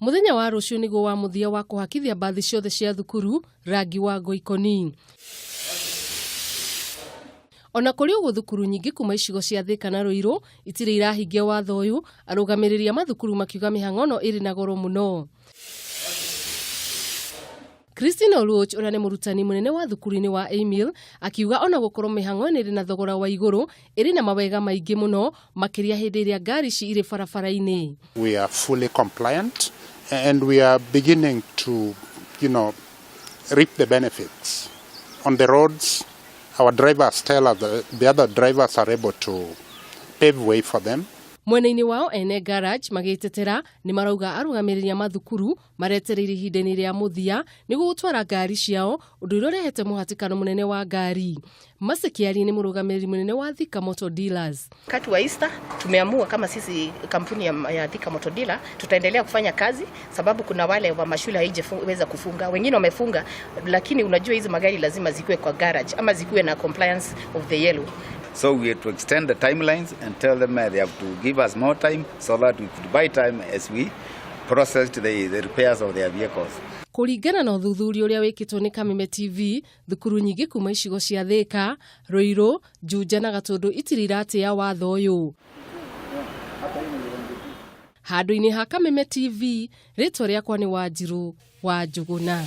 Mũthenya wa rũciũ nĩguo wa mũthia wa kũhakithia mbathi ciothe cia thukuru rangi wa ngoikoni. Ona kũrĩ ũguo, thukuru nyingĩ kuma icigo cia Thika na Ruiru itirĩ irahingia watho ũyũ, arũgamĩrĩri a mathukuru makiuga mĩhang'o ĩno ĩrĩ na goro mũno. Christine Oluoch, ũrĩa nĩ mũrutani mũnene wa thukuru-inĩ wa Emil, akiuga ona gũkorwo mĩhang'o ĩno ĩrĩ na thogora wa igũrũ, ĩrĩ na mawega maingĩ mũno, makĩria hĩndĩ ĩrĩa ngari ici irĩ barabara-inĩ. We are fully compliant and we are beginning to reap the benefits. On the roads, our drivers tell us that the other drivers are able to pave way for them. Mwena-inĩ wao, ene garage magĩtetera nĩ marauga arũgamĩrĩri a mathukuru maretereire ihinda-inĩ rĩa mũthia nĩguo gũtwara ngari ciao, ũndũ ũrĩa ũrehete mũhatĩkano mũnene wa ngari. Macikiari nĩ mũrũgamĩrĩri mũnene wa Thika Motor Dealers. Wakati wa Easter tumeamua kama sisi kampuni ya Thika Motor Dealer tutaendelea kufanya kazi, sababu kuna wale wa mashule haijaweza kufunga, wengine wamefunga, lakini unajua hizi magari lazima zikuwe kwa garage ama zikuwe na compliance of the yellow. So we had to extend the timelines and tell them they have to give us more time so that we could buy time as we processed the repairs of their vehicles. Kũringana na ũthuthuria ũrĩa wĩkĩtwo nĩ Kameme TV, thukuru nyingĩ kuma icigo cia Thika, Ruiru, Juja na Gatũndũ itirĩ iratĩa watho ũyũ. Handũ-inĩ ha Kameme TV, rĩtwa rĩakwa nĩ Wanjirũ wa Njũgũna.